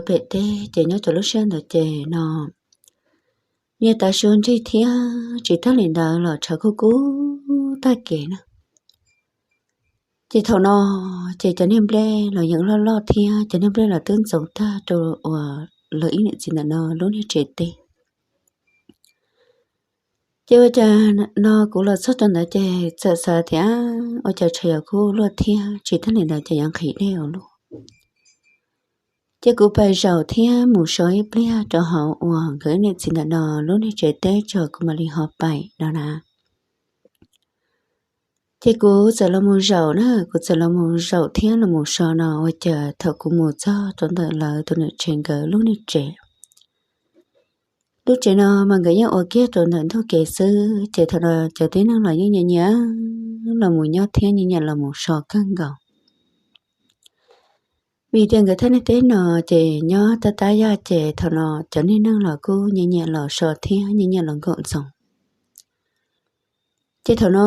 pem teb ces nyob rau lub sij hawm ntawd ces no niaj tav su nrig thiab tsis tag li ntawd los tshav kub kub tag kev na. Ces thaum no ces cov niag nplej los yeej loj loj thiab cov niag nplej los twb ntxoov tag rau uas lawv ib niam txiv ntawm no lub niag tsev teb. Ces ua cas no kuv los txog rau ntawd ces txawm xav tias ua cas tshav yuav kub luaj thiab tsis tag li ntawd ces yuav nqhis dej ua luaj. Ces kuv pais zaum thiab mus so ib pliag rau hauv uas nkawd ib niam txiv ntawm no lub niag tsev teb tso kuv mam li ho pais no na. Ces kuv txawm los mus zaum na, kuv txawm los mus zaum thiab los mus so no ua cas thaum kuv mus txog rau ntawm lawv tus niam tsev nkawd lub niag tsev, lub tsev no mas nkawd yeej ua kiag rau ntawm ntug kev xwb ces thaum no cov tib neeg los yeej nyiam nyiam los mus nyob thiab nyiam nyiam los mus so kawg nkaus. Vim tias nkawd thaj niag teb no ces nyob tab tab yaj ces thaum no cov niag neeg los kuj nyiam nyiam los so thiab nyiam nyiam los nkaum ntxoov. Ces thaum no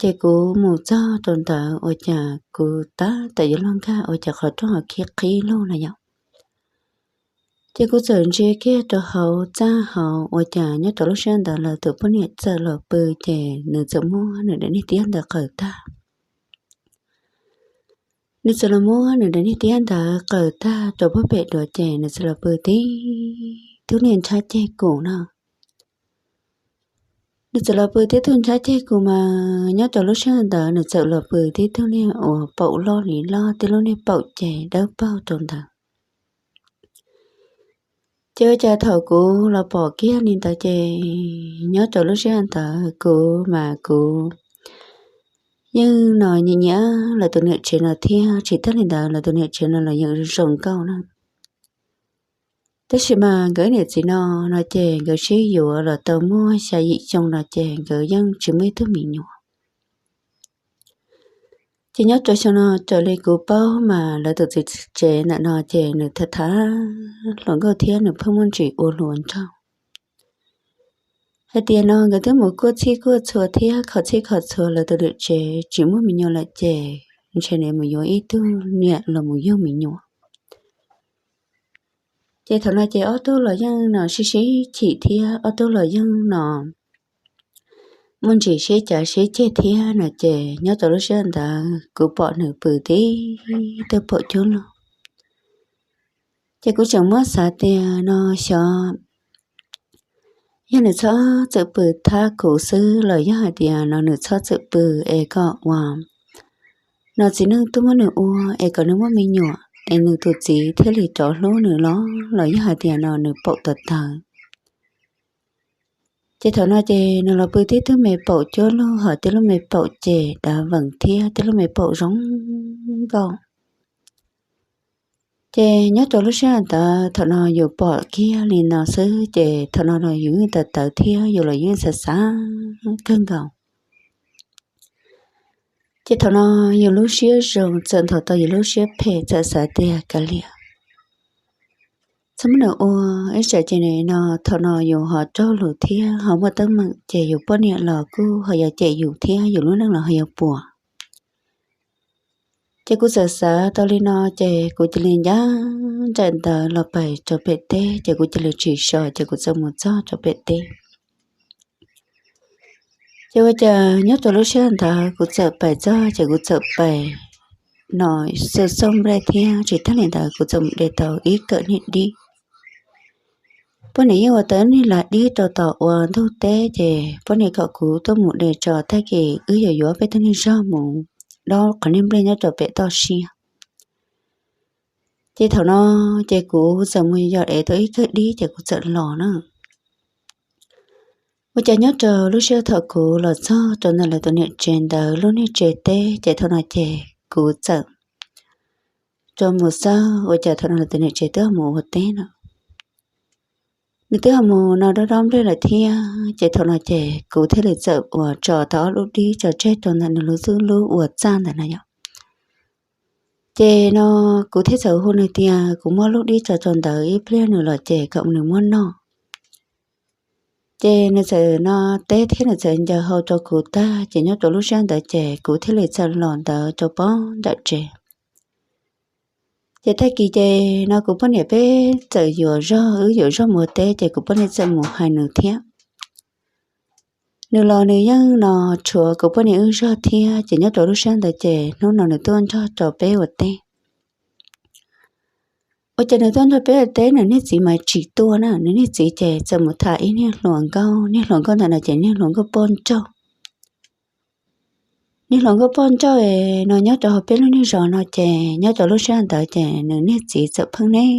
ces kuv mus txog rau ntawd ua cas kuv tab tom yuav luag nkag ua cas qhov rooj ho qhib qhib lug na yom. Ces kuv txawm ntsia kiag rau hauv txaj hauv ua cas nyob rau lub sij hawm ntawd lawv tus poj niam txawm los pw ces nws txawm muab nws daim niag tiab ntawd qaws tag. Nws txawm los muab nws daim niag tiab ntawd qaws tag rau puag pem duav ces nws txawm los pw tib tug niag nrhab ceg kus no. Nws txawm los pw tib tug nrhab ceg kus mas nyob rau lub sij hawm ntawd nws txawm los pw tib tug niag uas paum loj li loj tib lub niag paum ces dawb paug rau ntawd. Ces ua cas thaum kuv los pom kiag li ntawd ces nyob rau lub sij hawm ntawd kuv mas kuv yeej no nyiam nyiam lawv tus niam tsev no thiab tsis tag li ntawd lawv tus niam tsev no los yeej zoo nkauj na. Tab sis mas nkawd niam txiv no, no ces nkawd sib yuav los tau muaj xya yim xyoo no ces nkawd yeej tsis muaj ib tug me nyuam. Ces nyob rau xyoo no raws li kuv paub mas lawv tus txiv tsev ntawm no ces nws tham tham hluas nkauj thiab nws pheej muaj ntsis ua hluas nraug hais tias no nkawd twb mus kuaj txhij kuaj txhua thiab kho txhij kho txhua lawv tus niam tsev tsis muaj me nyuam lawm ces ntshe nws mus yuav ib tug niam los mus yug me nyuam. Ces thaum no ces ob tug los yeej no sib sib chim thiab ob tug los yeej no muaj ntsis sib cav sib ceg thiab no ces nyob rau lub sij hawm ntawd kuv pom nws pw tib tug paum cuab lug. Ces kuv tseem muab xav tias no xyov yog nws txhob txawm pw thab kuv xwb los yog hais tias no nws txhob txawm pw es kom ua no txiv neej tuaj muab nws ua es kom nws muaj me nyuam es nws tus txiv thiaj li rov hlub nws los los yog hais tias no nws paum tawv tawv. Ces thaum no ces nws los pw tib tug me paum cuab lug hos tib lub me paum ces dav veem thiab tib lub me paum zoo nkauj. Ces nyob rau lub sij hawm ntawd thaum no yus pom kiag li no xwb ces thaum no los yus yeej tawv tawv thiab yus los yeej xav xav kawg nkaus. Ces thaum no yus lub siab zoo txawm nthos tau yus lub siab phem txawm xav tias kav liam, txhob muab nws ua ib tsam ces no thaum no yus ho raug lus thiab ho muaj teeb meem ces yus poj niam los kuj ho yuav cem yus thiab yus lub neej los ho yuav puas. Ces kuv txawm xav tau li no ces kuv cia li ncaj nraim ntawd los pais rau pem teb ces kuv cia li tsis so ces kuv txawm mus txog rau pem teb. Ces ua cas nyob rau lub sij hawm ntawd kuv txawm pais txog ces kuv txawm pais no xauj xauj nplej thiab tsis tag li ntawd kuv txawm mus de tau ib kawm niag dib. Poj niam yeej ua tau niag lag dib rau tom ua ntug teb ces poj niam kom kuv tuaj mus de tso tag kis wb yuav yuav peb tug niag zog mus dob qhov niag nplej nyob rau pem toj siab. Ces thaum no ces kuv txawm mus yos de tau ib kawm dib ces kuv txawm los na. Ua cas nyob rau lub sij hawm thaum kuv los txog rau ntawm lawv tus niam tsev ntawd lub niag tsev teb ces thaum no ces kuv txawm rov mus xauj ua cas thaum no lawv tus niam tsev twb ho mus ua teb no. Nws twb ho mus no dob dob nplej lawm thiab ces thaum no ces kuv thiaj li txawm uas tso tau ob lub dib tso tseg rau ntawm nws lub xub lub ua txaj ntawd na yom. Ces no kuv thiaj txawm hu nws tias kuv muab lub dib tso rau ntawd ib pliag nws los ces kom nws muab noj. Ces nws txawm no teb thiab nws txawm ncaws hau rau kuv tag ces nyob rau lub sij hawm ntawd ces kuv thiaj li txawm los ntawd rau pob nram tsev. Ces tag kis ces no kuv poj niam peb txawm yuav zog, wb yuav zog mus ua teb ces kuv poj niam txawm mus hais nws thiab. Nws los nws yeej no tshuav kuv poj niam wb zog thiab ces nyob rau lub sij hawm ntawd ces hnub no nws tuaj nrog rau peb ua teb. Ua cas nws tuaj nrog peb ua teb nws niag txiv mas tsis tuaj na, nws niag txiv ces txawm mus tham ib niag hluas nkauj, niag hluas nkauj ntawd no ces niag hluas nkauj poj nrauj. Niag hluas nkauj poj nrauj no nyob rau hauv peb lub niag zos no ces nyob rau lub sij hawm ntawd ces nws niag txiv txawm pheej niaj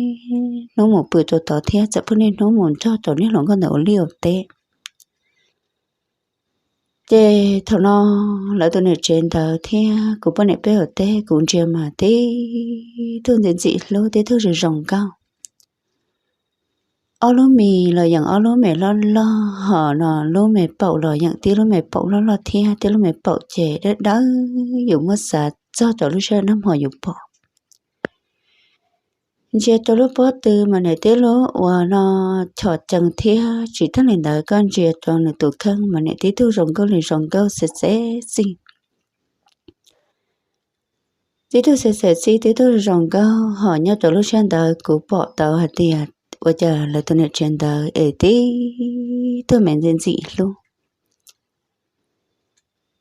hnub mus pw rau tod thiab txawm pheej niaj hnub mus nrog rau niag hluas nkauj ntawd ua liaj ua teb. Ces thaum no lawv tus niam tsev ntawd thiab kuv poj niam peb ua teb kuv ntsia mas tib tug ntxim ntxim hlub tib tug zoo zoo nkauj. Ob lub mis los yeem ob lub me loj loj, ho no lub me paum los yeem tib lub me paum loj loj thiab tib lub me paum ces dawb dawb, yus muab xav txog rau lub sij hawm nag hmo yus pom. Ntsia rau lub pob tw mas niam tib lub uas no chom cees thiab tsis tag li ntawd koj ntsia rau nws tus kheej mas niam tib tug zoo nkauj li zoo nkauj xim xim txij. Tib tug xim xim txij tib tug zoo nkauj, ho nyob rau lub sij hawm ntawd kuv pom tau hais tias ua cas lawv tus niam tsev ntawd es tib tug me ntxim ntxim hlub.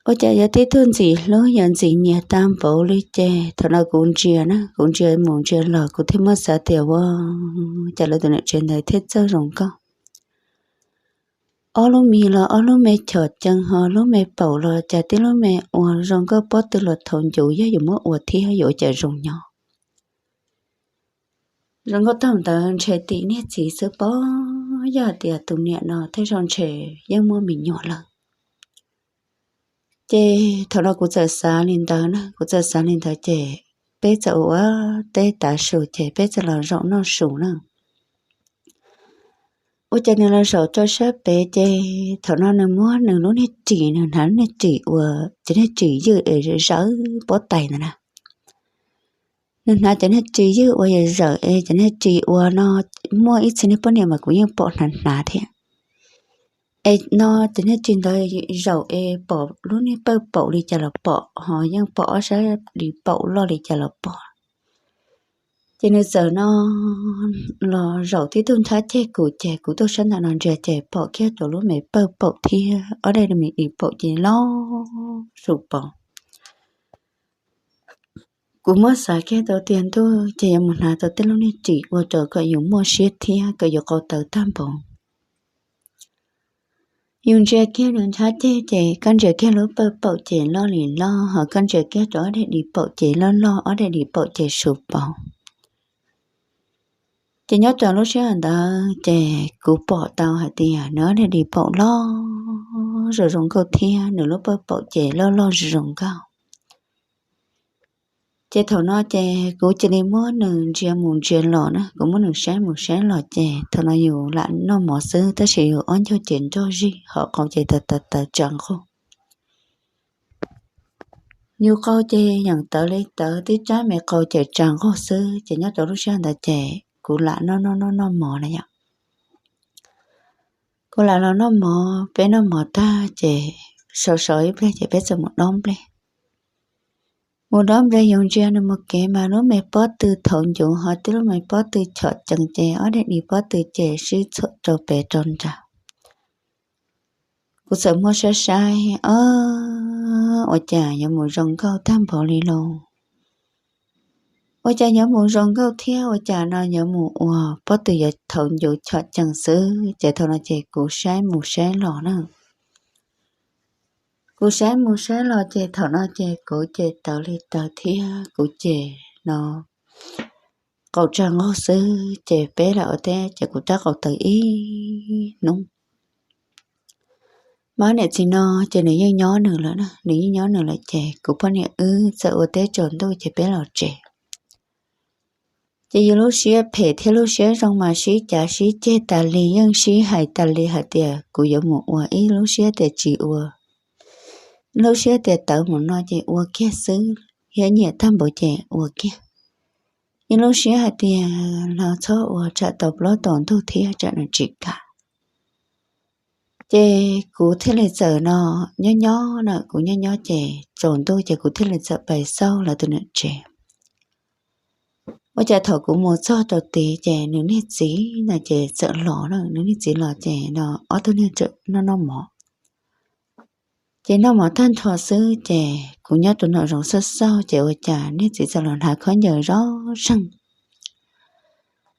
Ua cas yog tib tug ntxim hlub yog ntxim nyiam tag npaum li ces thaum no kuv ntsia na, kuv ntsia mus ntsia los kuv thiaj muab xav tias ua cas lawv tus niam tsev ntawd thiaj txawj zoo nkauj. Ob lub mis los ob lub me chom cees, ho lub me paum los cas tib lub me uas zoo nkauj pob tw los thaum ncuv yog yus muab ua thiab yuav ua cas zoo nyob. Zoo nkauj tag ntawd ntshe tim niag txiv xwb pob, yog hais tias tus niam no tej zaum ntshe yeej muaj me nyuam lawm. Ces thaum no kuv txawm xav li ntawd na, kuv txawm xav li ntawd ces peb txawm ua teb tav su ces peb txawm los zaum noj su na. Ua cas nws los zaum rau sab pem ces thaum no nws muab nws lub niag ris, nws hnav lub niag ris uas cov niag ris ywj es zawv pob tais ntawd na. Nws hnav cov niag ris ywj uas yam zawm es cov niag ris uas no muaj ib txhia niag poj niam mas kuv yeej pom hnav hnav thiab. Es no cov niag ris ntawd zaum es pom lub niag pawj paum li cas los pom, ho yeej pom ob sab di paum loj li cas los pom. Ces nws txawm no los zaum tib tug nrhab ceg kuv ces kuv tuaj sab ntawm no ntsia ces pom kiag rau lub me pawj paum thiab ob daim me di paum ces loj zus pov. Kuv muab xav kiag tau tias ntuj ces yuav mus hnav tau tej lub niag ris ua rau kom yus muaj siab thiab kom yus qau tawv tag npaum. Yus ntsia kiag nws nrhab ceg ces koj ntsia kiag lub pawj paum ces loj li loj, ho koj ntsia kiag rau ob daim di paum ces loj loj, ob daim di paum ces su pov. Ces nyob rau lub sij hawm ntawd ces kuv pom tau hais tias nws ob daim di paum loj zoo zoo nkauj thiab nws lub pawj paum ces loj loj zoo zoo nkauj. Ces thaum no ces kuv cia li muab nws ntsia mus ntsia los na, kuv muab nws saib mus saib los ces thaum no yus lam noj mov xwb tab sis yus ob ncaug ces nrog zig ho qau ces tawv tawv tsa nqug. Yus qau ces yeem tawv li tawv, tib rab me qau ces tsa nqug xwb. Ces nyob rau lub sij hawm ntawd ces kuv lam noj noj noj noj mov na yom. Kuv lam los noj mov, peb noj mov tag ces sau sau ib pliag ces peb txawm mus dob nplej. Mus dob nplej yus ntsia nws mus kev mas lub me pob tw thaum ncuv ho tib lub me pob tw chom cees ces ob daim di pob tw ces sib txhuam rau pem rau nrad. Kuv txawm muab saib saib, o, ua cas yuav mus zoo nkauj tag npaum li lauj. Ua cas yuav mus zoo nkauj thiab ua cas no yuav mus ua pob tw yuav thaum ncuv chom cees xwb. Ces thaum no ces kuv saib mus saib los na. Kuv saib mus saib los ces thaum no ces kuv ces tawv li tawv thiab kuv ces no qau tsa nqug xwb ces peb lam ua teb ces kuv rab qau tawv ib hnub. Mas niam txiv no ces nws yeej nyob nws lawm, nws yeej nyob nws lawm ces kuv poj niam wb txawm ua teb tsaus ntuj ces peb los tsev. Ces yus lub siab phem thiab lub siab zoo mas sib cav sib ceg tas li, yeej sib hais tas li hais tias kuv yuav mus ua, ib lub siab tias tsis ua, lub siab tias tawv mus no ces ua kiag xwb, yog nyiam tag npaum ces ua kiag. Ib lub siab hais tias los txhob ua tsam tau plaub tau ntug thiab tsam nws tsis kam. Ces kuv thiaj li txawm no nyob nyob na, kuv nyob nyob ces tsaus ntuj ces kuv thiaj li txawm pais xauj lawv tus niam tsev. Ua cas thaum kuv mus txog rau tid ces nws niag txiv no ces txawm los na, nws niag txiv los ces no ob tug niag tseem noj noj mov. Ces noj mov tag nrho xwb ces kuv nyob rau nraum zoov xauj xauj ces ua cas niag txiv txawm los hnav khaub ncaws zoj zeeg.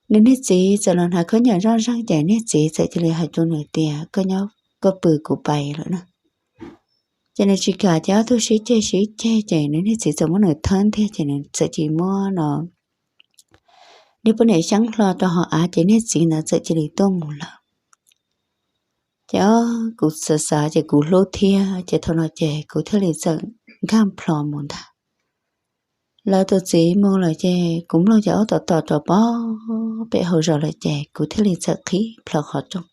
Nws niag txiv txawm los hnav khaub ncaws zoj zeeg ces niag txiv txawm cia li hais rau nws tias, Koj nyob koj pw, kuv pais lawm na. Ces nws tsis kam ces ob tug sib ceg sib ceg ces nws niag txiv txawm muab nws thawb ntiag ces nws txawm cia li muab no niag poj niam xyeeb hlo rau hauv av ces niag txiv ntawd txawm cia li tuaj mus lawm. Ces kuv xav xav ces kuv hlub thiab ces thaum no ces kuv thiaj li txawm nkag plho mus ntag. Lawv tus txiv mus lawm ces kuv mloog ces aub tom tom rau pem hauv zos lawm ces kuv thiaj li txawm qhib plho qhov rooj,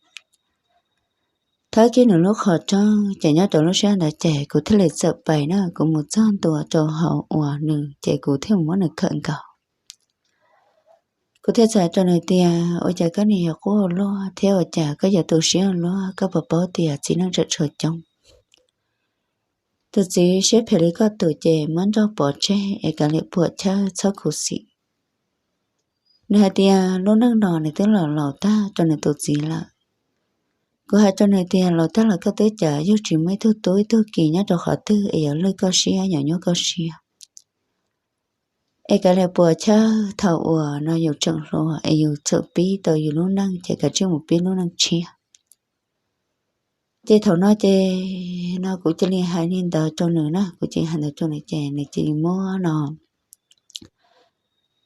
thawb kiag nws lub qhov rooj ces nyob rau lub sij hawm ntawd ces kuv thiaj li txawm pais na, kuv mus txog ntua rau hauv uas nws ces kuv thiaj mus muab nws khawm nkaus. Kuv thiaj txawm hais rau nws tias, Ua cas koj niag yuav quaj ua luaj thiab ua cas koj yuav tu siab ua luaj, koj puas paub tias txiv neej tseem tshuav coob? Tus txiv siab phem li koj tus ces muab nrauj pov tseg es kav liam puam chawj txhob khuv xim. Nws hais tias lub neej no nws twb los laus tag rau nws tus txiv lawm. Kuv hais rau nws tias, Laus tag los koj twb cas yug tsis muaj ib tug tub ib tug ki nyob rau qhov twg es yuav lwj koj siab yuav nyuaj koj siab? Es kav liam puam chawj, thaum uas no yus tseem hluas es yus txawm pib tau yus lub neej ces kav tsij mus pib lub neej tshiab. Ces thaum no ces no kuv cia li hais li ntawd rau nws na, kuv cia li hais ntawd rau nws ces nws cia li muab no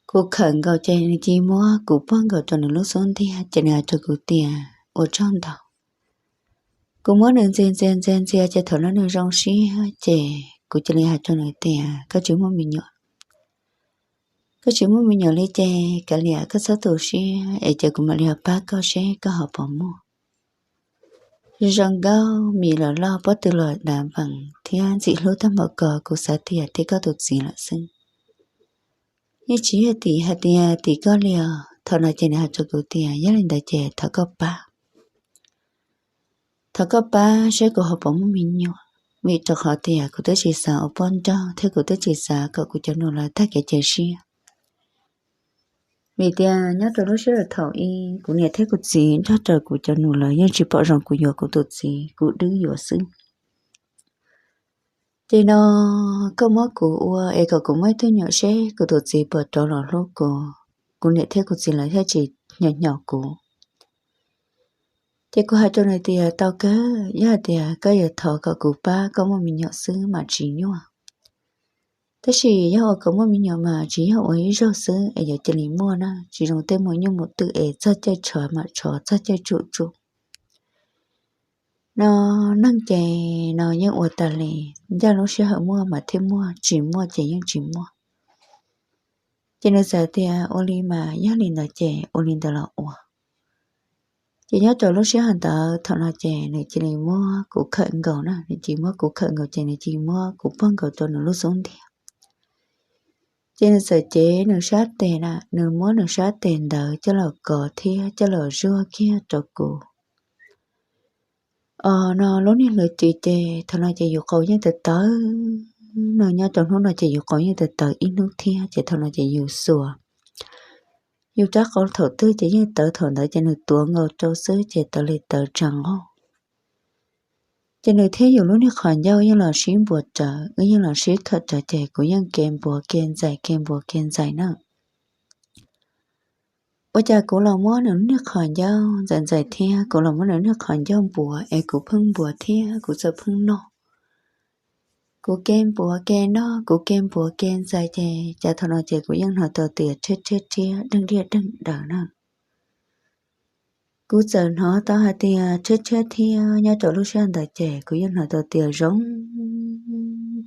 kuv khawm nkaus ces nws cia li muab kuv puag nkaus rau nws lub xub ntiag ces nws hais rau kuv tias, Ua tsaug ntau. Kuv muab nws ntxias ntxias ntxias ntxias ces thaum no nws zoo siab ces kuv cia li hais rau nws tias, Koj tsis muaj me nyuam, koj tsis muaj me nyuam li ces kav liam koj txhob tu siab es ces kuv mam li ho pab koj seb koj ho puas muaj. Zoo nkauj mis los loj pob tw los dav vees thiab ntxim hlub tag npaum ko kuv xav tias tim koj tus txiv lawm xwb. Yeej tsis yog tim hais tias tim koj li os. Thaum no ces nws hais rau kuv tias, Yog li ntawd ces thov koj pab, thov koj pab seb kuv ho puas muaj me nyuam, vim rau qhov tias kuv twb tsis xav ua poj nrauj thiab kuv twb tsis xav kom kuv cov nus lawv tag kev cia siab. Vim tias nyob rau lub sij hawm thaum ub kuv niam thiab kuv txiv nrog rau kuv cov nus lawv yeej tsis pom zoo kuv yuav kuv tus txiv, kuv dwb yuav xwb. Ces no koj muab kuv ua es kom kuv muaj ib tug nyuam seb kuv tus txiv puas rov los hlub kuv, kuv niam thiab kuv txiv lawv thiaj tsis hnyo hnyo kuv. Ces kuv hais rau nws tias, Tau kawg, yog hais tias koj yuav thov kom kuv pab koj muaj me nyuam xwb mas tsis nyuaj. Tab sis yog ua kom muaj me nyuam mas tsis yog ua ib zaug xwb es yuav cia li muaj na, tsis zoo tej mus nyuj mus twm es txog caij tshav mam tshav, txog caij tsuj tsuj. No neeg ces no yeej ua tas li, ncaj lub sij hawm muaj mas thiaj muaj, tsis muaj ces yeej tsis muaj. Ces nws txawm tias, Ua li mas yog li ntawd ces ua li ntawd los ua. Ces nyob rau lub sij hawm ntawd thaum no ces nws cia li muab kuv khawm nkaus na, nws cia li muab kuv khawm nkaus ces nws cia li muab kuv puag nkaus rau nws lub xub ntiag. Ces nws txawm cev nws sab tes na, nws muab nws sab tes ntawd coj los kov thiab coj los zuag kiag rau kuv. Os, no lub niag hlwv ris ces thaum no ces yus qau yeej tawv tawv, no nyob rau hnub no ces yus qau yeej tawv tawv ib hnub thiab ces thaum no ces yus xuas yus rab qau thaum twg ces yeej tawv thaum ntawd ces nws tuav nkaus rau xwb ces tawv li tawv tsa nqog. Ces nws thiab yus lub niag qhov ncauj yeej los sib npuas rawv, wb yeej los sib khawm rawv ces kuv yeej ke npuas ke ntxais ke npuas ke ntxais na. Ua cas kuv los muab nws lub niag qhov ncauj ntxais ntxais thiab kuv los muab nws lub niag qhov ncauj npuas es kuv pheej npuas thiab kuv txawm pheej noj. Kuv ke npuas ke noj, kuv ke npuas ke ntxais ces cas thaum no ces kuv yeej hnov tau tias rhiab rhiab rhiab, deej diaj deej daws na. Kuv txawm hnov tau hais tias rhiab rhiab thiab nyob rau lub sij hawm ntawd ces kuv yeej hnov tau tias zoo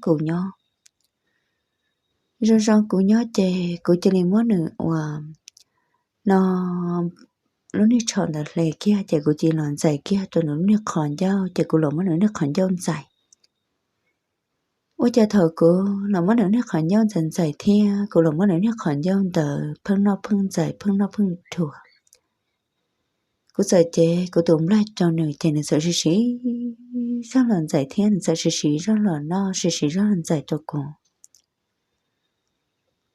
kuv nyob. Zoo zoo kuv nyob ces kuv cia li muab nws ua no lub niag tsho ntawd hle kiag ces kuv cia li los ntxais kiag rau nws lub niag qhov ncauj ces kuv los muab nws niag qhov ncauj ntxais. Ua cas thaum kuv los muab nws niag qhov ncauj ntxais ntxais thiab kuv los muab nws niag qhov ncauj ntawd pheej noj pheej ntxais pheej noj pheej dhuav, kuv txawm cev kuv tus nplaig rau nws ces nws txawm sib sib zog los ntxais thiab nws txawm sib sib zog los noj sib sib zog los ntxais rau kuv.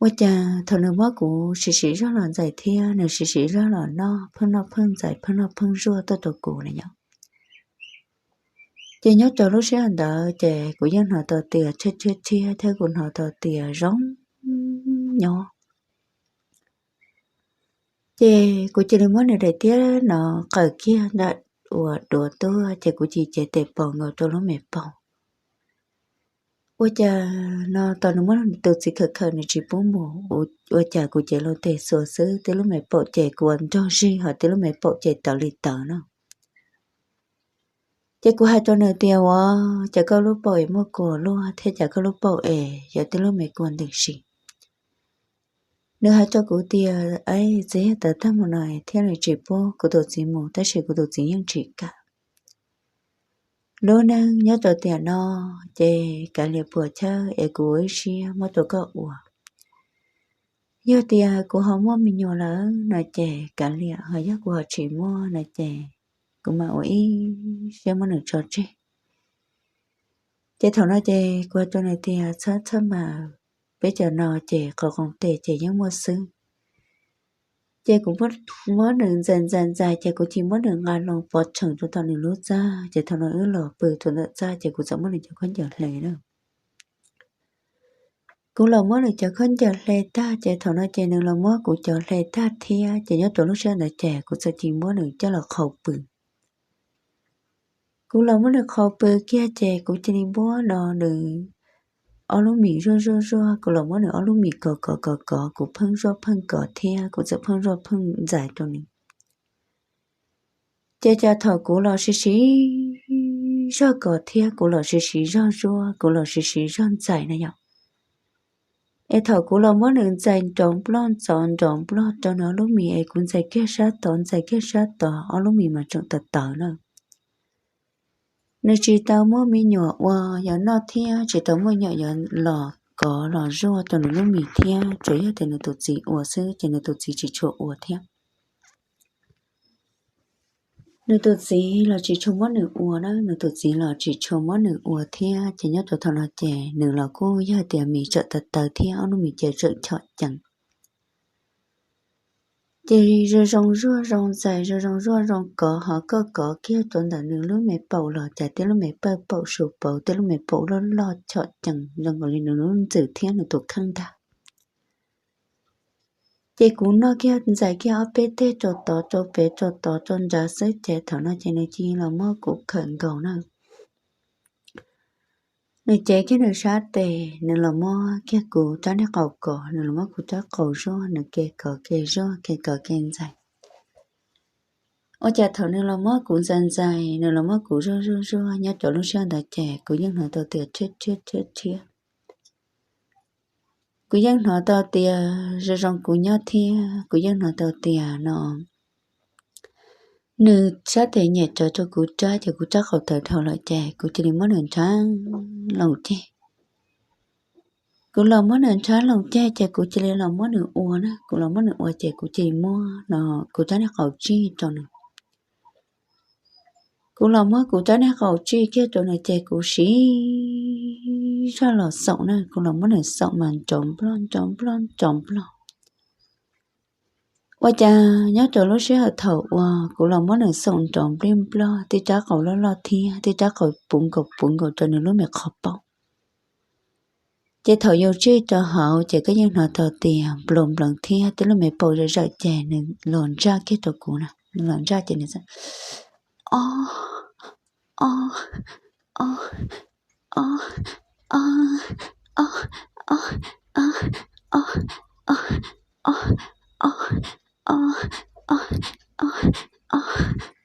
Ua cas thaum nws muab kuv siv siv zog los ntxais thiab nws siv siv zog los noj pheej noj pheej ntxais pheej noj pheej zuaj tuaj rau kuv na yom. Ces nyob rau lub sij hawm ntawd ces kuv yeej hnov tau tias rhiab rhiab rhiab thiab kuv hnov tau tias zoo nyob. Ces kuv cia li muab nws daim tiab no qawm kiag nram uas duav tuaj ces kuv cia li cev tes pos nkaus rau lub me paum. Ua cas no tos nws muab tus txiv khawm khawm nws tsis pub mus, ua cas kuv cev loo tes xuas xwb tib lub me paum ces kuv ua nrog zig hos tib lub me paum ces tawv li tawv no. Ces kuv hais rau nws tias ua cas koj lub paum es muaj kua luaj thiab cas koj lub paum es yog tib lub me kua ntws si. Nws hais rau kuv tias, Aib, txiv yog tawv tag mus no thiaj li tsis pub kuv tus txiv mus tab sis kuv tus txiv yeej tsis kam. Lub neej nyob rau tiam no ces kav liam puas chawj es kuv ua ib siab muab rau koj ua. Yog tias kuv ho muaj me nyuam lawm no ces kav liam, ho yog kuv ho tsis muaj no ces kuv mam ua ib siab muab nws tso tseg. Ces thaum no ces kuv hais rau nws tias, Txhob txhob mas, peb cov no ces qhov qoos tes ces yeej muaj xwb. Ces kuv muab nws ntxais ntxais ntxais ces kuv cia muab nws nqa loo pov rhees rau tom nws lub txaj ces thaum no wb los pw rau ntawm txaj ces kuv txawm muab nws cov khaub ncaws hle na. Kuv los muab nws cov khaub ncaws hle tag ces thaum no ces nws los muab kuv cov hle tag thiab ces nyob rau lub sij hawm ntawd ces kuv txawm cia muab nws coj los qhau pw. Kuv los muab nws qhau pw kiag ces kuv cia li muab no nws ob lub mis zuaj zuaj zuaj, kuv los muab nws ob lub mis kov kov kov kov, kuv pheej zuaj pheej kov thiab kuv txawm pheej zuaj pheej ntxais rau nws. Ces cas thaum kuv los siv siv zog kov thiab kuv los siv siv zog zuaj, kuv los siv siv zog ntxais na yom, es thaum kuv los muab nws ntxais nrov nploj ntxov nrov nploj rau nws ob lub mis es kuv ntxais kiag sab tod ntxais kiag sab tod ob lub mis mas tseem tawv tawv na. Nws tsis tau muaj me nyuam ua yog noj thiab tsis tau muaj nyuam yog los kov los zuaj rau nws lub mis thiab, tsuas yog tias nws tus txiv ua xwb ces nws tus txiv tsis tshua ua thiab. Nws tus txiv los tsis tshua muab nws ua na, nws tus txiv los tsis tshua muab nws ua thiab ces nyob rau thaum no ces nws los kuj yog tias mis tseem tawv tawv thiab ob lub mis ces tseem chom cees. Ces zoo zoo zuaj zoo ntxais zoo zoo zuaj zoo kov ho koj kov kiag rau ntawm nws lub me paum los cas tib lub me pawj paum su pauv tib lub me paum loj loj chom cees zoo nkaus li nws lub ntxwm thiab nws tus kheej ntag. Ces kuv noj kiag ntxais kiag ob peb teg rau tod rau pem rau tod rau nrad xwb ces thaum no ces nws cia li los muab kuv khawm nkaus na. Nws cev kiag nws sab tes, nws los muab kiag kuv rab niag qau kov, nws los muab kuv rab qau zuaj, nws ke kov ke zuaj ke kov ke ntxais. Ua cas thaum nws los muab kuv ntxais ntxais, nws los muab kuv zuaj zuaj zuaj nyob rau lub sij hawm ntawd ces kuv yeej hnov tau tias rhiab rhiab rhiab rhiab. Kuv yeej hnov tau tias zoo zoo kuv nyob thiab kuv yeej hnov tau tias no nws sab tes nyem rawv rau kuv rab ces kuv rab qau tawv dhau lawm ces kuv cia li muab nws nrhab loo ceg. Kuv los muab nws nrhab loo ceg ces kuv cia li los muab nws ua na, kuv los muab nws ua ces kuv cia li muab no kuv rab niag qau tsij rau nws. Kuv los muab kuv rab niag qau tsij kiag rau nws ces kuv siv zog los xaum na, kuv los muab nws xaum mas nrov nploj nrov nploj nrov nploj. Ua cas nyob rau lub sij hawm thaum uas kuv los muab nws xaum nrov nplij nploj, tib rab qau loj loj thiab tib rab qau puv nkaus puv nkaus rau nws lub me qhov paum. Ces thaum yus tsij rau hauv ces koj yeej hnov tau tias nploos nploos thiab tib lub me paum zawm zawm ces nws los ntsaj kiag rau kuv na, nws los ntsaj ces nws o o o o o o o o o o o o o o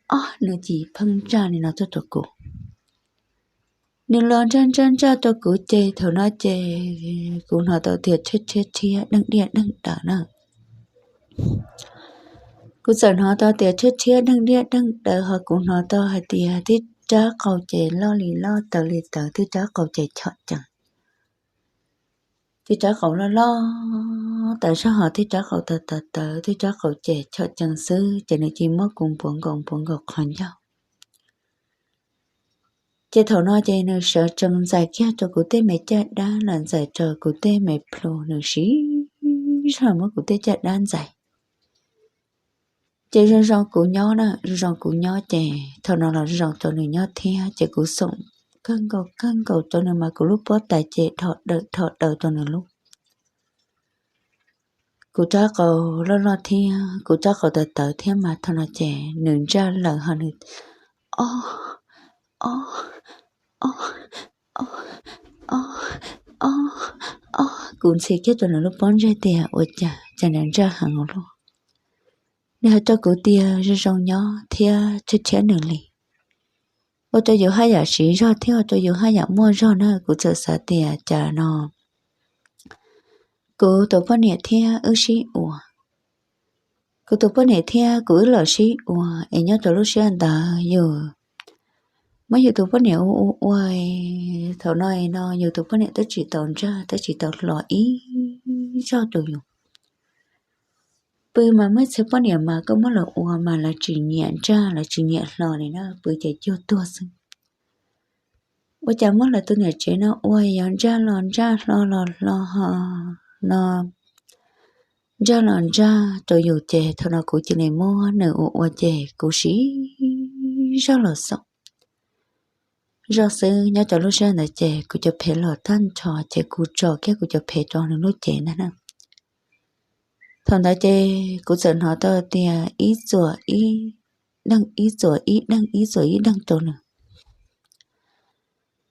o, nws cia li pheej ntsaj li no tuaj rau kuv. Nws los ntsaj ntsaj ntsaj rau kuv ces thaum no ces kuv hnov tau tias rhiab rhiab rhiab deej diaj deej daws na. Kuv txawm hnov tau tias rhiab rhiab deej diaj deej daws ho kuv hnov tau hais tias tib rab qau ces loj li loj tawv li tawv, tib rab qau ces chom cees. Tib rab qau loj loj tas zog ho tib rab qau tawv tawv tawv, tib rab qau ces chom cees xwb ces nws cia li muab kuv npuav nkaus npuav nkaus qhov ncauj. Ces thaum no ces nws sawv tsees ntxais kiag rau kuv tej me caj dab los ntxais rau kuv tej me plhu, nws siv zog muab kuv tej caj dab ntxais. Ces zoo zoo kuv nyob na, zoo zoo kuv nyob ces thaum no los zoo zoo rau nws nyob thiab ces kuv xoom kawg nkaus kawg nkaus rau nws mas kuv lub pob tais ces dhos dawm dhos dawm rau nws lub. Kuv rab qau loj loj thiab kuv rab qau tawv tawv thiab mas thaum no ces nws ntsaj lawm ho nws o o o o o o, kuv ntxhi kiag rau nws lub pob ntseg tias ua cas cas nws ntsaj heev ua luaj. Nws hais rau kuv tias zoo zoo nyob thiab thiab nws li ua rau yus haj yam siv zog thiab ua rau yus haj yam muaj zog na. Kuv txawm xav tias cas no kuv tus poj niam thiab wb sib ua, kuv tus poj niam thiab kuv wb los sib ua es nyob rau lub sij hawm ntawd yus muab yus tus poj niam ua ua ua, thaum no no yus tus poj niam twb tsis tau ntsaj twb tsis tau hlo ib zog rau yus. Pw mas muaj ib txhia poj niam mas koj muab lawv ua mas lawv tsis nyiam ntsaj lawv tsis nyiam hlo li na, pw ces cuag tuag xwb. Ua cas muab lawv tus niam tsev no ua yuav ntsaj los ntsaj hlo los hlo ho no ntsaj los ntsaj rau yus ces thaum no kuv cia li muab nws ua ua ces kuv siv zog los xauj zog xwb. Nyob rau lub sij hawm ntawd ces kuv cov phev los tag nrho ces kuv tso kiag kuv cov phev rau nws lub cev ntag na. Thaum ntawd ces kuv txawm hnov tau tias ib txuas ib deej ib txuas ib deej ib txuas ib deej rau nws.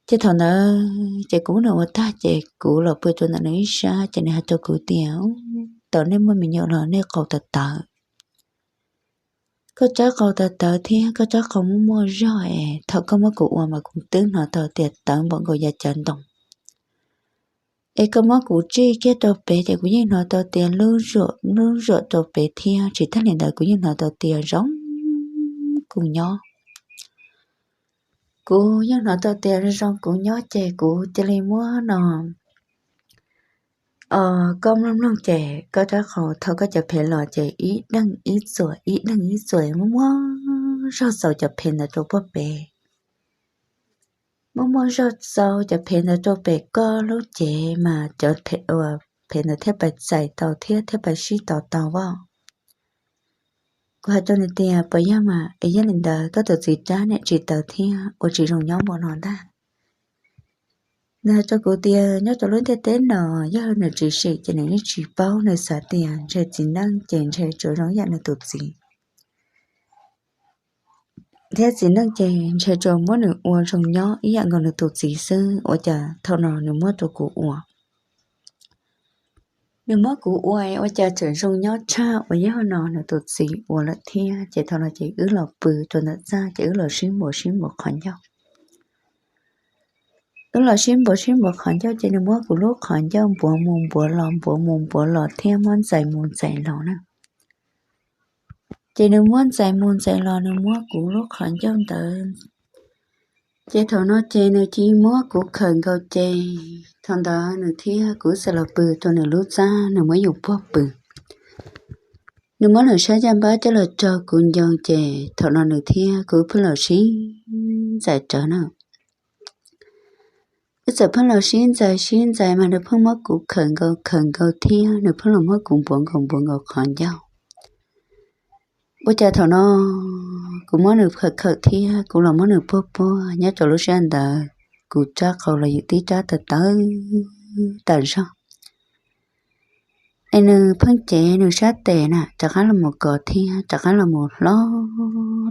Ces thaum ntawd ces kuv muab nws ua tag ces kuv los pw rau ntawm nws ib sab ces nws hais rau kuv tias, tau nej muaj me nyuam los nej qau tawv tawv, koj rab qau tawv tawv thiab koj rab qau muaj muaj zog es thaum koj muab kuv ua mas kuv twb hnov tau tias tawv npaum nkaus yav cav ntoo. Es koj muab kuv tsij kiag rau pem ces kuv yeej hnov tau tias lub zuam lub zuam rau pem thiab tsis tag li ntawd kuv yeej hnov tau tias zoo kuv nyob. Kuv yeej hnov tau tias zoo kuv nyob ces kuv cia li muab no, koj mloog mloog ces koj rab qau thaum koj cov phev los ces ib deej ib txuas ib deej ib txuas muaj muaj zog xaus cov phev ntawd rau puag pem. Muaj muaj zog xaus cov phev ntawd rau pem koj lub cev mas cov phev ntawd thiaj pais txais tau thiab thiaj pais sib tau tau as. Kuv hais rau nws tias puas yog mas es yog li ntawd koj tus txiv rab niam tsis tawv thiab ua tsis zoo nyob npaum no ntag. Nws hais rau kuv tias nyob rau lub ntiaj teb no yog nws tsis sim ces nws yeej tsis paub, nws xav tias ntshe txiv neej ces ntshe tsuas zoo ib yam nws tus txiv thiab txiv neej ces ntshe tsuas muab nws ua zoo nyob ib yam nkaus nws tus txiv xwb, ua cas thaum no nws muab rau kuv ua. Nws muab kuv ua ua cas tseem zoo nyob tshaj uas yog no nws tus txiv ua lawm thiab. Ces thaum no ces wb los pw rau ntawm txaj ces wb los sib npuav sib npuav qhov ncauj. Wb los sib npuav sib npuav qhov ncauj ces nws muab kuv lub qhov ncauj npuav mus npuav los npuav mus npuav los thiab muab ntxais mus ntxais los na. Ces nws muab ntxais mus ntxais los nws muab kuv lub qhov ncauj ntawd. Ces thaum no ces nws cia li muab kuv khawm nkaus ces thaum ntawd nws thiab kuv txawm los pw rau nws lub txaj, nws muab yus puag pw. Nws muab nws sab caj npab coj los raug kuv ncoo ces thaum no nws thiab kuv pheej los sib ntxais rawv na. Wb txawm pheej los sib ntxais sib ntxais mas nws pheej muab kuv khawm nkaus khawm nkaus thiab nws pheej los muab kuv npuav nkaus npuav nkaus qhov ncauj. Ua cas thaum no kuv muab nws khawm khawm thiab kuv los muab nws puag puag, nyob rau lub sij hawm ntawd kuv rab qau los yeej tib rab tawv tawv tas zog. Es nws pheej cev nws sab tes na rov qab los mus kov thiab rov qab los mus hlob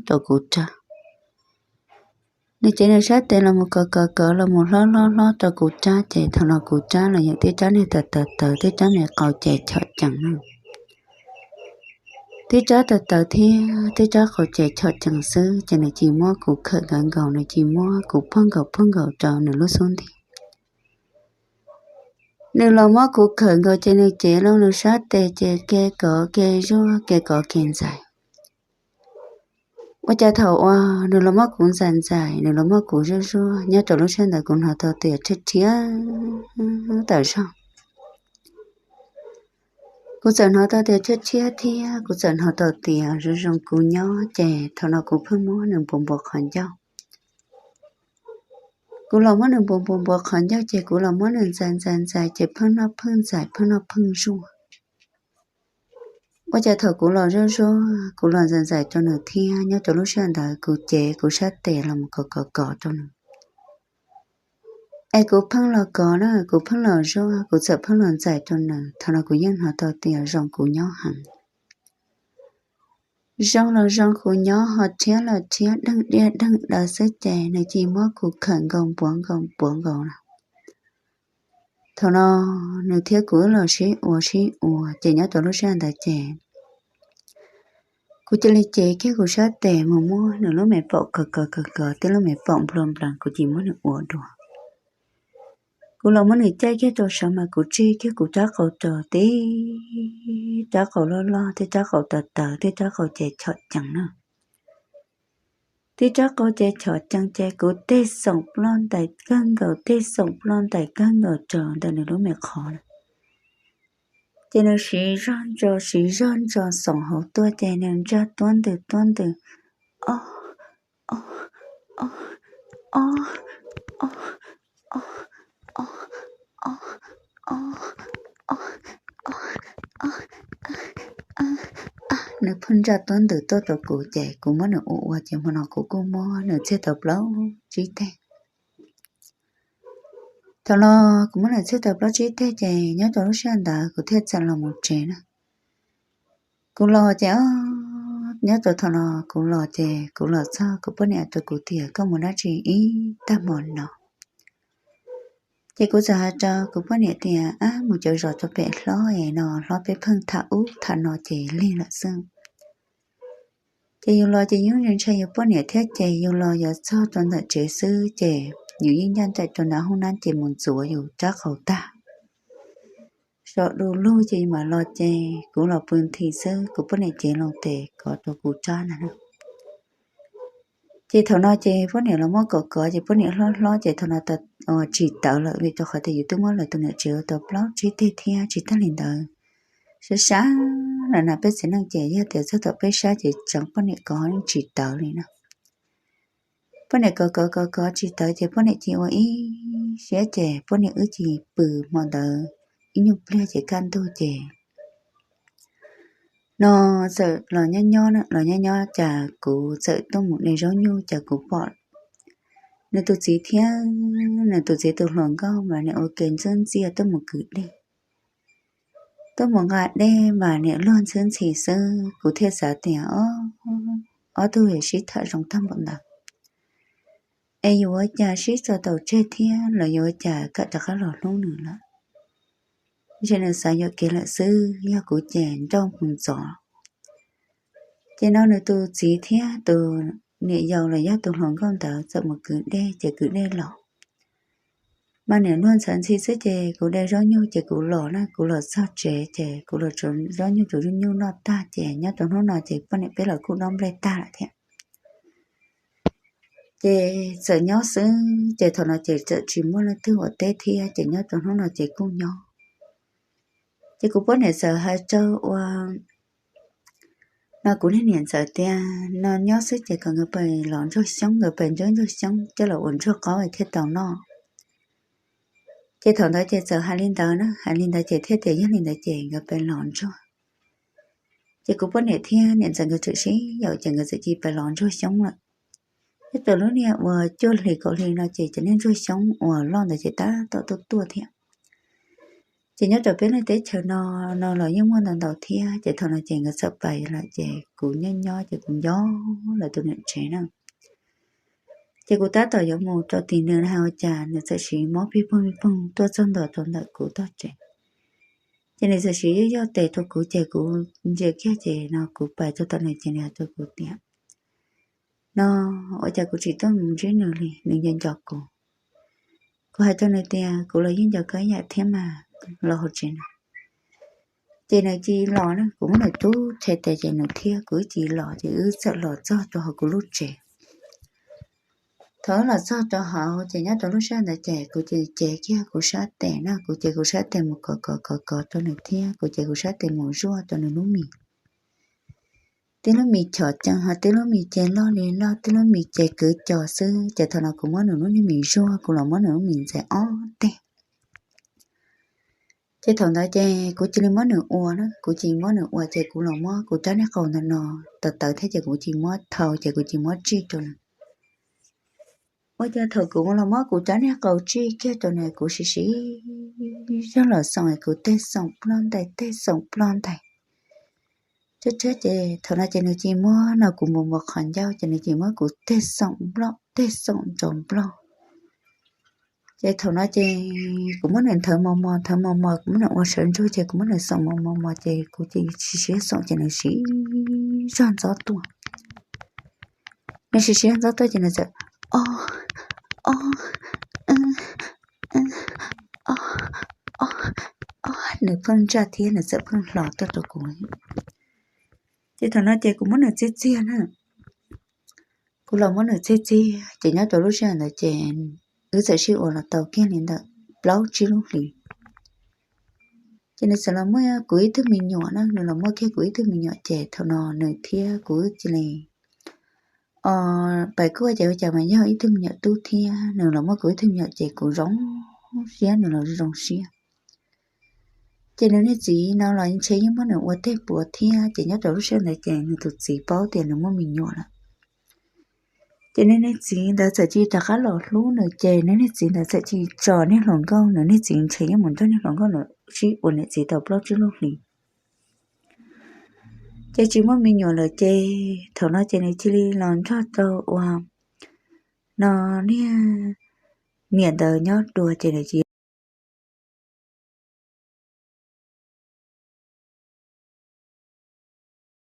rau kuv rab. Nws cev nws sab tes los mus kov kov kov los mus hlob hlob hlob rau kuv rab ces thaum no kuv rab los yeej tib rab niag tawv tawv tawv, tib rab me qau ces chom cees na. Tib rab tawv tawv thiab tib rab qau ces chom cees xwb ces nws cia li muab kuv khawm nkaus nkaus, nws cia li muab kuv puag nkaus puag nkaus rau nws lub xub ntiag. Nws los muab kuv khawm nkaus ces nws cev los nws sab tes ces ke kov ke zuaj ke kov ke ntxais. Ua cas thaum uas nws los muab kuv ntxais ntxais, nws los muab kuv zuaj zuaj, nyob rau lub sij hawm ntawd kuv hnov tau tias rhiab rhiab tas zog. Kuv txawm hnov tau tias rhiab rhiab thiab kuv txawm hnov tau tias zoo zoo kuv nyob ces thaum no kuv pheej muab nws npuav npuav qhov ncauj. Kuv los muab nws npuav npuav npuav qhov ncauj ces kuv los muab nws ntxais ntxais ntxais ces pheej noj pheej ntxais pheej noj pheej zuaj. Ua cas thaum kuv los zuj zus, kuv los ntxais ntxais rau nws thiab nyob rau lub sij hawm ntawd kuv cev kuv sab tes los mus kov kov kov rau nws. Es kuv pheej los kov na, kuv pheej los zuj zus, kuv txawm pheej los ntxais rau nws. Thaum no kuv yeej hnov tau tias zoo kuv nyob heev. Zoo los zoo kuv nyob, ho rhiab los rhiab deej diaj deej daws xwb ces nws cia li muab kuv khawm nkaus npuav nkaus npuav nkaus na. Thaum no nws thiab kuv wb los sib ua sib ua ces nyob rau lub sij hawm ntawd ces kuv cia li cev kiag kuv sab tes mus muab nws lub me paum kov kov kov kov, tib lub me paum nplua nplees kuv cia li muab nws ua dua. Kuv los muab nws caij kiag rau saud mas kuv tsig kiag kuv rab qau rau, tib rab qau loj loj, tib rab qau tawv tawv, tib rab qau ces chom cees na. Tib rab qau ces chom cees ces kuv tig xoom ploj ntais kawg nkaus, tig xoom ploj ntais kawg nkaus rau ntawm nws lub me qhov na. Ces nws siv zog ntso siv zog ntso xoom hauv tuaj ces nws ntsaj tuab ntws tuab ntws, o, o, o, o, o, o, o, o, o, o, o, o, nws pheej ntsaj tuab ntws tuaj rau kuv ces kuv muab nws ua ua ces hmo no kuv kuj muab nws txiag tau plaub tsib teg. Thaum no kuv muab nws txiag tau plaub tsib teg ces nyob rau lub sij hawm ntawd kuv thiaj txawm los mus tsev na. Kuv los ces, o, nyob rau thaum no kuv los ces kuv los txog kuv poj niam rau kuv tias koj mus dab tsi ib tag hmo no. Ces kuv txawm hais rau kuv poj niam tias, ab, mus cov zos rau pem hlob es no hlob peb pheej tham ub tham no ces lig lawm xwb. Ces yus los ces yus ntshai yus poj niam thiab ces yus los yuav txog rau ntawm tsev xwb ces yus yeej ncaj nraim rau ntawm hoob nab ces mus ntxuav yus rab qau tag. So du lug ces yus mam los ces kuv los pw nthi xwb, kuv poj niam cev loo tes kov rau kuv rab ntag na. Ces thaum no ces poj niam los muab kov kov ces poj niam hlob hlob ces thaum no tsis tawv lawm vim rau qhov tias yus twb muab lawv tus niam tsev ua tau plaub tsib teg thiab. Tsis tag li ntawd, sab sab lawm na peb txiv neej ces yog tias txog thaum peb sab ces tseev poj niam kov yeej tsis tawv li na. Poj niam kov kov kov kov tsis tawv ces poj niam cia ua ib siab ces poj niam wb cia pw hmo ntawd ib nyuag pliag ces kaj ntug ces no txawm los nyob nyob los nyob nyob cas kuv txawm tuaj mus de zaub nyuj cas kuv pom nws tus txiv thiab nws tus txiv tus hluas nkauj mas niam ua ke ntxub ntxiaj tuaj mus kwv dej, tuaj mus nqa dej mas niam luag ntxhwb ntxhi xwb. Kuv thiaj xav tias ob tug sib tham zoo tag npaum ntawd es yuav ua cas sib tso taus tseg thiab los yuav ua cas kam rov qab los hlub nws lawm. Ntshe nws xav yuam kev lawm xwb, yog kuv ces nrauj mus ntxov. Ces no nws tus txiv thiab tus niam yau los yog tus hluas nkauj ntawd txawm mus kwv dej ces kwv dej los mas niam luag ntxhwb ntxhi xwb ces kuv de zaub nyuj ces kuv los na, kuv los txog tsev ces kuv los tsuav zaub nyuj tsuav zaub nyuj noj tag ces nyob rau hnub no ces poj niam peb los kuj dob nplej tag lawm thiab. Ces txawm nyob xwb ces thaum no ces txawm tsis muaj leej twg ua teb thiab ces nyob rau hnub no ces kuj nyob. Ces kuv poj niam txawm hais rau ua no kuv niag niam ntxawm tias no nyob xwb ces kom nkawd pais lov ntsuag xyoob, nkawd pais ntsawb ntsuag xyoob coj los ua ntsuag qaub thiaj tau noj. Ces thaum ntawd ces txawm hais li ntawd na, hais li ntawd ces thiaj tias yog li ntawd ces nkawd pais lov ntsuag. Ces kuv poj niam thiab niam ntxawm nkawd txawm sib yaum ces nkawd txawm cia li pais lov ntsuag xyoob lawm. Nyob rau lub niag uas cuaj hlis kaum hli no ces cov niag ntsuag xyoob uas loj ntawd ces tab tom tuaj tuaj thiab. Ces nyob rau peb lub teb chaws no, no los yeej muaj ntau ntau thiab ces thaum no ces nkawd txawm pais lawm ces kuv nyob nyob ces kuv nco lawv tus niam tsev na. Ces kuv tab tom yuav mus rau tim nws na, ua cas nws txawm siv mob pig poog pig poog tuaj txog ntua rau ntawm kuv tog tsev. Ces nws txawm siv yoj yoj tes rau kuv ces kuv ntsia kiag ces no kuv pais rau tom nws ces nws hais rau kuv tias no ua cas kuv tsis tuaj mus ntsib nws li, nws nco nco kuv. Kuv hais rau nws tias kuv los yeej nco koj ib yam thiab mas, los hauv tsev na. Ces nws cia li los na, kuv muab nws rub rhe tes ces nws thiab kuv wb cia li los ces wb txawm los txog rau hauv kuv lub tsev. Thaum wb los txog rau hauv ces nyob rau lub sij hawm ntawd ces kuv cia li cev kiag kuv sab tes na, kuv cev kuv sab tes mus kov kov kov kov rau nws thiab kuv cev kuv sab tes mus zuaj rau nws lub mis. Tib lub mis chom cees ho tib lub mis ces loj li loj, tib lub mis ces kwv co xwb ces thaum no kuv muab nws lub niag mis zuaj, kuv los muab nws lub mis ntxais ob teg. Ces thaum ntawd ces kuv cia li muab nws ua na, kuv cia li muab nws ua ces kuv los muab kuv rab niag qau ntawm no tawv tawv thiab ces kuv cia li muab thau ces kuv cia li muab tsij rau nws. Ua cas thaum kuv los muab kuv rab niag qau tsij kiag rau nws, kuv siv siv zog los xoom, kuv tej xoom ploj ntais tej xoom ploj ntais. Tshiab tshiab ces thaum no ces nws cia li muab no kuv mus mus qhov ncauj ces nws cia li muab kuv tej xoom nploj tej xoom ntsos nploj. Ces thaum no ces kuv muab nws nthawv mos mos nthawv mos mos, kuv muab nws ua sawv ntsug ces kuv muab nws xoom mos mos mos ces kuv cia li siv siv xoom ces nws siv zog ntxob tuaj. Nws siv siv zog ntxob tuaj ces nws txawm o o o o o, nws pheej ntsaj thiab nws txawm pheej hlo tuaj rau kuv. Ces thaum no ces kuv muab nws txiag txiag na, kuv los muab nws txiag txiag ces nyob rau lub sij hawm ntawd ces wb txawm sib ua los tau kiag li ntawm plaub tsib lub hlis. Ces nws txawm los muaj kuv ib tug me nyuam na, nws los muaj kiag kuv ib tug me nyuam ces thaum no nws thiab kuv wb cia li o, pais kuj ces ua cas mas yog ib tug me nyuam tub thiab, nws los muaj kuv ib tug me nyuam ces kuv zoo siab nws los zoo siab. Ces nws niag txiv no los ntshe yeej muab nws ua tej puav thiab ces nyob rau lub sij hawm ntawd ces nws tus txiv paub tias nws muaj me nyuam lawm. Ces nws niag txiv ntawd txawm cia li rov qab los hlub nws ces nws niag txiv ntawd txawm cia li tso niag hluas nkauj, nws niag txiv ntshe yeej mus nrog niag hluas nkauj nws sib ua niam txiv tau plaub tsib lub hlis. Ces tsis muaj me nyuam lawm ces thaum no ces nws cia li los nrog rau ua no niag niam ntawd nyob dua ces nws cia